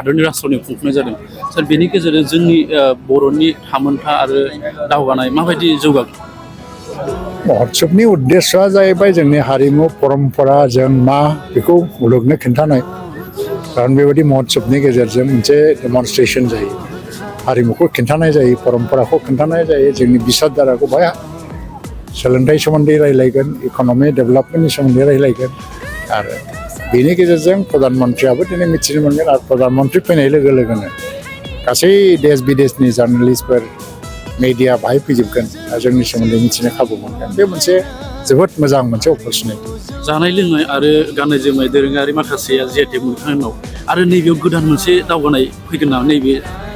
हादरनि राजथावनि खुंफुंनाय जादों सार बेनि गेजेरजों जोंनि बर'नि थामोनथा आरो दावगानाय माबायदि जौगागोन महोत्सवनि उद्देश्यआ जाहैबाय जोंनि हारिमु परम्परा जों मा बेखौ मुलुगनो खिन्थानाय खारन बेबायदि महोत्सवनि गेजेरजों मोनसे डेमनस्ट्रेशन जायो हारिमुखौ खिन्थानाय जायो परम्पराखौ खिन्थानाय जायो जोंनि बिसारधाराखौ बाय सोलोंथाइ सोमोन्दै रायलायगोन इक'नमि डेभेलपमेन्टनि सोमोन्दै रायलायगोन आरो बेनि गेजेरजों प्रधान मन्त्रियाबो दिनै मिथिनो मोनगोन आरो प्रधान मन्त्रि फैनाय लोगो लोगोनो गासै देश बिदेशनि जार्नालिस्टफोर मेडिया बाहाय फैजोबगोन जोंनि सोमोन्दै मिथिनो खाबु मोनगोन बे मोनसे जोबोद मोजां मोनसे अपरचुनिटि जानाय लोंनाय आरो गाननाय जोमनाय दोरोङारि माखासेया जिआइटेक मोनखांनायनि उनाव आरो नैबेयाव गोदान मोनसे दावगानाय फैगोन नामा नैबे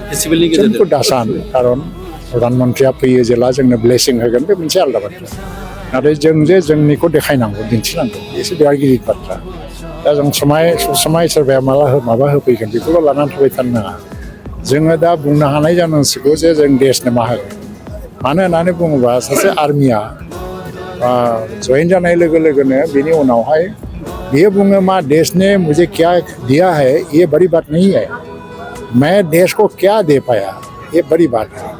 फेस्टिभेलनि गेजेरजों जोंखौ दासान खारन प्रधान मन्त्रिया फैयो जेला जोंनो ब्लेसिं होगोन बे मोनसे आलादा बाथ्रा नाथाय जों जे जोंनिखौ देखायनांगौ दिन्थिनांगौ एसे बिराद गिदिर बाथ्रा दा जों समाय सोरबाया माबा होफैगोन बेखौल' लानानै थाबाय थानो नाङा जोङो दा बुंनो हानाय जानांसिगौ जे जों देशनो मा होगोन मानो होननानै बुङोबा सासे आर्मिया जइन जानाय लोगो लोगोनो बेनि उनावहाय बियो बुङो मा देश ने मुझे क्या दिया है ये बड़ी बात नहीं है मैं देश को क्या दे पाया ये बड़ी बात है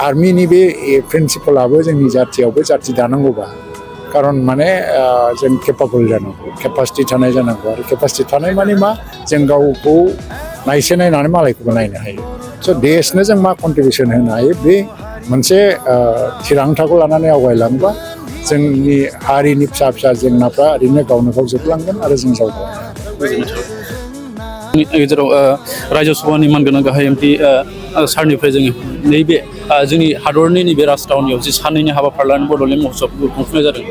आर्मीनि बे प्रिन्सिपलाबो जोंनि जाथियावबो जाथि दानांगौबा खारन माने जों केपाबल जानांगौ केपासिटि थानाय जानांगौ आरो केपासिटि थानाय माने मा जों गावखौ नायसे नायनानै मालायखौबो नायनो हायो स' देशनो जों मा कन्ट्रिबिउसन होनो हायो बे मोनसे थिरांथाखौ लानानै आवगायलाङोबा जोंनि हारिनि फिसा फिसा जेंनाफ्रा ओरैनो गावनो गाव जोबलांगोन आरो जों जौगागोन गेजेराव रायजो सभानि मानगोनां गाहाय एमपि सारनिफ्राय जोङो नैबे जोंनि हादरनि नैबे राजथावनियाव जि साननैनि हाबाफारि लानानै बड'लेण्ड महोत्सबखौ खुंफुंनाय जादों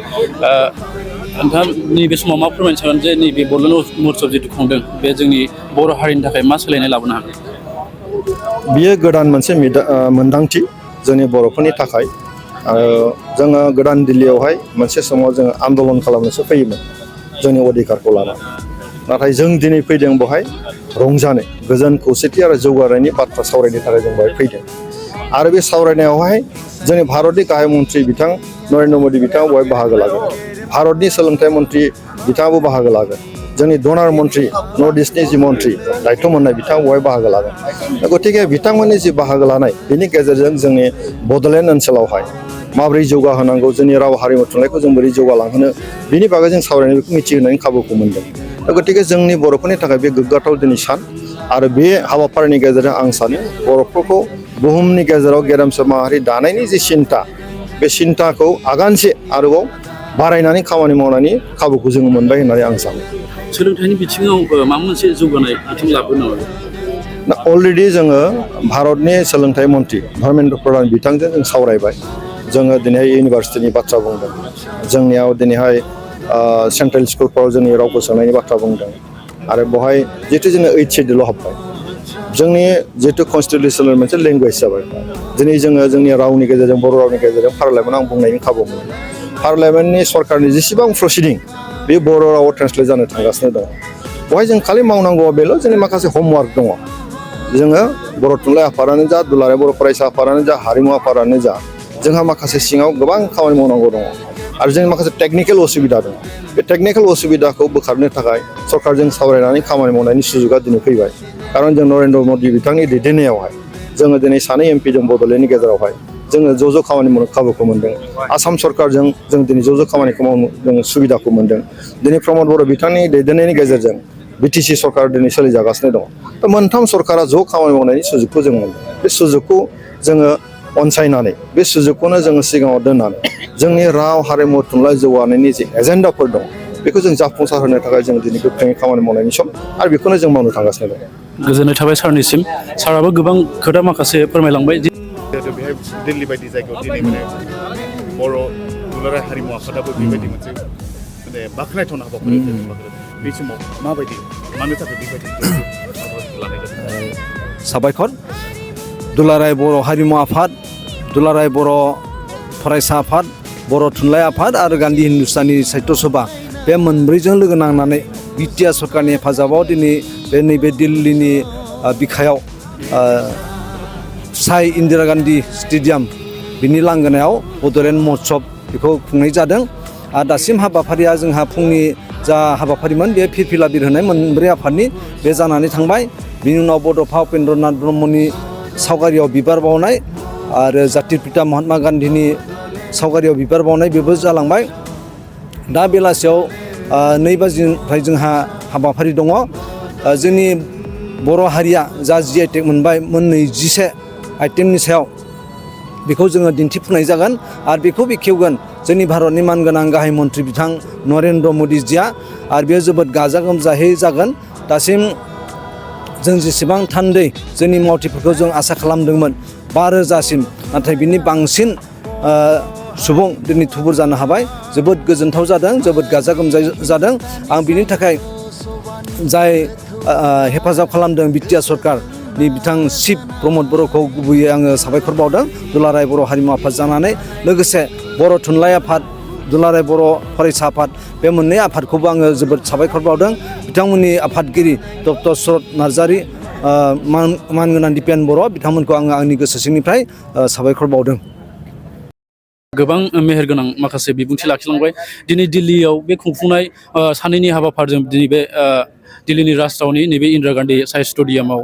नोंथाङा नैबे समाव मा फोरमायनो सानगोन जे नैबे बड'लेण्ड महोत्सब जिथु खुंदों बे जोंनि बर' हारिनि थाखाय मा सोलायनाय लाबोनो हागोन बियो गोदान मोनसे मोनदांथि जोंनि बर'फोरनि थाखाय जोङो गोदान दिल्लीयावहाय मोनसे समाव जोङो आन्दलन खालामनोसो फैयोमोन जोंनि अधिकारखौ लाना नाथाय जों दिनै फैदों बेवहाय रंजानो गोजोन खौसेथि आरो जौगानायनि बाथ्रा सावरायनो थाखाय जों बेवहाय फैदों आरो बे सावरायनायावहाय जोंनि भारतनि गाहाय मन्त्रि बिथां नरेन्द्र मोदी बिथाङा बेवहाय बाहागो लागोन भारतनि सोलोंथाइ मन्त्रि बिथाङाबो बाहागो लागोन जोंनि डनार मन्त्रि नर्थ इस्टनि जि मन्त्रि दायथ' मोननाय बिथाङा बेवहाय बाहागो लागोन गतिके बिथांमोननि जि बाहागो लानाय बेनि गेजेरजों जोंनि बड'लेण्ड ओनसोलावहाय माबोरै जौगाहोनांगौ जोंनि राव हारिमु थुनलाइखौ जों बोरै जौगालांहोनो बिनि बागै जों सावरायनाय बेखौ मिथिहोनायनि खाबुखौ मोनदों गतिके जोंनि बर'फोरनि थाखाय बे गोग्गाथाव दिनै सान आरो बे हाबाफारिनि गेजेरजों आं सानो बर'फोरखौ बुहुमनि गेजेराव गेरेमसा माहारि दानायनि जि सिन्था बे सिन्थाखौ आगानसे आरोबाव बारायनानै खामानि मावनायनि खाबुखौ जों मोनबाय होननानै आं सानो सोलोंथाइनि बिथिङाव माबा मोनसे जौगानाय बिथिं लाबोनो दा अलरेडि जोङो भारतनि सोलोंथाइ मन्त्रि धर्मेन्द्र प्रधान बिथांजों जों सावरायबाय जोङो दिनैहाय इउनिभार्सिटिनि बाथ्रा बुंदों जोंनियाव दिनैहाय सेन्ट्रेल स्कुलफ्राव जोंनि रावखौ सोंनायनि बाथ्रा बुंदों आरो बेवहाय जिहेतु जोङो 8th शेड्युलाव हाबबाय जोंनि जिहेतु कनस्टिटिउसनेल मोनसे लेंगुवेज जाबाय दिनै जोङो जोंनि रावनि गेजेरजों बर' रावनि गेजेरजों पार्लामेन्टआव आं बुंनायनि खाबु मोनो पार्लामेन्टनि सरकारनि जेसेबां प्रसिडिं बे बर' रावाव ट्रेन्सलेट जानो थांगासिनो दङ बेवहाय जों खालि मावनांगौआ बेल' जोंनि माखासे हमवार्क दङ जोङो बर' थुनलाइ आफादानो जा दुलाराय बर' फरायसा आफादानो जा हारिमु आफादानो जा जोंहा माखासे सिङाव गोबां खामानि मावनांगौ दङ आरो जोंनि माखासे टेकनिकेल असुबिदा दङ बे टेकनिकेल असुबिदाखौ बोखारनो थाखाय सरकारजों सावरायनानै खामानि मावनायनि सुजुगा दिनै फैबाय खारन जों नरेन्द्र मोदी बिथांनि दैदेननायावहाय जोङो दिनै सानै एमपि दं बड'लेण्डनि गेजेरावहाय जोङो ज' खामानि मावनो खाबुखौ मोन्दों आसाम सरकारजों जों दिनै ज' खामानिखौ मावनो जों सुबिदाखौ मोन्दों दिनै प्रमद बर' बिथांनि दैदेननायनि गेजेरजों बिटिसि सरकार दिनै सोलिजागासिनो दङ दा मोनथाम सरकारा ज' खामानि मावनायनि सुजुगखौ जों मोनदों बे सुजुगखौ जोङो अनसायनानै बे सुजुगखौनो जोङो सिगाङाव दोननानै जोंनि राव हारिमु थुनलाइ जौगानायनि जे एजेन्डाफोर दं बेखौ जों जाफुंसार होनो थाखाय जों दिनै गोख्रोङै खामानि मावनायनि सम आरो बेखौनो जों मावनो थांगासिनो दं गोजोननाय थाबाय सारनिसिम साराबो गोबां खोथा माखासे फोरमायलांबाय बेहाय दिल्ली बायदि जायगायाव दिनै माने बर' दुलाराय हारिमु आफादाबो बेबायदि मोनसे माने बाख्नायथावना हाबाफारि बे समाव माबायदि मानो थाखाय बेबायदि लानाय जादों साबायखर दुलाराय बर' हारिमु आफाद दुलाराय बर' फरायसा आफाद बर' थुनलाइ आफाद आरो गान्धी हिन्दुस्तानी साहित्य सभा बे मोनब्रैजों लोगो नांनानै बिटिआर सरकारनि हेफाजाबाव दिनै बे नैबे दिल्लीनि बिखायाव साइ इन्दिरा गान्धी स्टेडियाम बिनि लांगोनायाव बड'लेण्ड महोत्सब बेखौ खुंनाय जादों आरो दासिम हाबाफारिया जोंहा फुंनि जा हाबाफारिमोन बे फिरफिला बिर होनाय मोनब्रै आफादनि बे जानानै थांबाय। बिनि उनाव बड'फा उपेन्द्रनाथ ब्रह्मनि सावगारियाव बिबार बावनाय आरो जातिर पिता महात्मा गान्धीनि सावगारियाव बिबार बावनाय बेबो जालांबाय। दा बेलासियाव 2 बाजिनिफ्राय जोंहा हाबाफारि दङ। जोंनि बर' हारिया जा GI-टेग मोनबाय 21 आइटेमनि सायाव बेखौ जोङो दिन्थिफुंनाय जागोन आरो बेखौ बेखेवगोन जोंनि भारतनि मानगोनां गाहाय मन्थ्रि बिथां नरेन्द्र मदिजिया आरो बेयो जोबोद गाजा गोमजायै जागोन। दासिम जों जेसेबां थान्दै जोंनि मावथिफोरखौ जों आसा खालामदोंमोन 5,000सिम, नाथाय बिनि बांसिन सुबुं दिनै थुबुर जानो हाबाय। जोबोद गोजोनथाव जादों, जोबोद गाजा गोमजायै जादों। आं बिनि थाखाय जाय हेफाजाब खालामदों बिटिआर सरकारनि बिथां चिफ प्रमद बर'खौ गुबैयै आङो साबायखर बावदों दुलाराय बर' हारिमु आफाद जानानै। लोगोसे बर' थुनलाइ आफाद, दुलाराय बर' फरायसा आफाद बे मोननै आफादखौबो आङो जोबोद साबायखर बावदों। बिथांमोननि आफादगिरि डक्टर शरत नार्जारि, मानगोनां दिपेन बर' बिथांमोनखौ आङो आंनि गोसो सिंनिफ्राय साबायखर बावदों। गोबां मेहेरगोनां माखासे बिबुंथि लाखिलांबाय। दिनै दिल्लीयाव बे खुंफुंनाय सानैनि हाबाफारिजों दिनै बे दिल्लीनि राजथावनि नैबे इन्दिरा गान्धी साइ स्टेडियामाव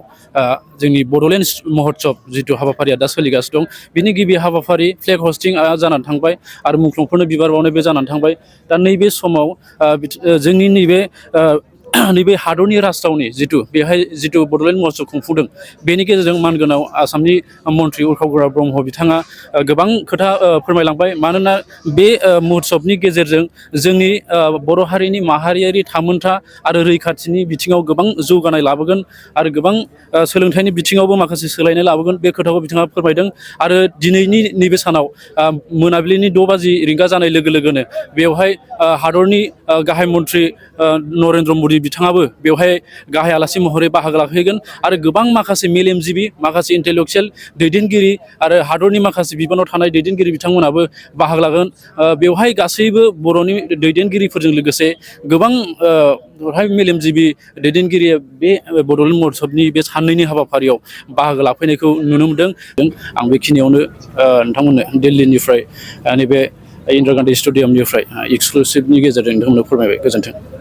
जोंनि बड'लेण्ड महोत्सब जिथु हाबाफारिया दा सोलिगासिनो दं, बिनि गिबि हाबाफारि फ्लेग हस्टिं जानानै थांबाय आरो मुंख्लंफोरनो बिबार बावनाय बे जानानै थांबाय। दा नैबे समाव जोंनि नैबे हादरनि राजथावनि बेहाय जिथु बड'लेण्ड महोत्सब खुंफुंदों, बेनि गेजेरजों मानगोनां आसामनि मन्थ्रि उर्खाव गोरा ब्रह्म बिथाङा गोबां खोथा फोरमायलांबाय। मानोना बे महोत्सबनि गेजेरजों जोंनि बर' हारिनि माहारियारि थामोनथा आरो रैखाथिनि बिथिङाव गोबां जौगानाय लाबोगोन आरो गोबां सोलोंथाइनि बिथिङावबो माखासे सोलायनाय लाबोगोन, बे खोथाखौ बिथाङा फोरमायदों। आरो दिनैनि नैबे सानाव मोनाबिलिनि 6 बाजि रिंगा जानाय लोगो लोगोनो बेवहाय हादरनि गाहाय मन्थ्रि नरेन्द्र मदि बिथाङाबो बेवहाय गाहाय आलासि महरै बाहागो लाहैगोन आरो गोबां माखासे मेलेमजिबि, माखासे इन्टेलेक्सुयेल दैदेनगिरि आरो हादरनि माखासे बिबानाव थानाय दैदेनगिरि बिथांमोनाबो बाहागो लागोन। बेवहाय गासैबो बर'नि दैदेनगिरिफोरजों लोगोसे गोबां बेवहाय मेलेमजिबि दैदेनगिरिया बे बड'लेण्ड महोत्सबनि बे साननैनि हाबाफारियाव बाहागो लाफैनायखौ नुनो मोनदों। आं बेखिनियावनो नोंथांमोननो दिल्लीनिफ्राय नैबे इन्दिरा गान्धी स्टेडियामनिफ्राय एक्सक्लुसिभनि गेजेरजों नोंथांमोननो फोरमायबाय। गोजोन्थों।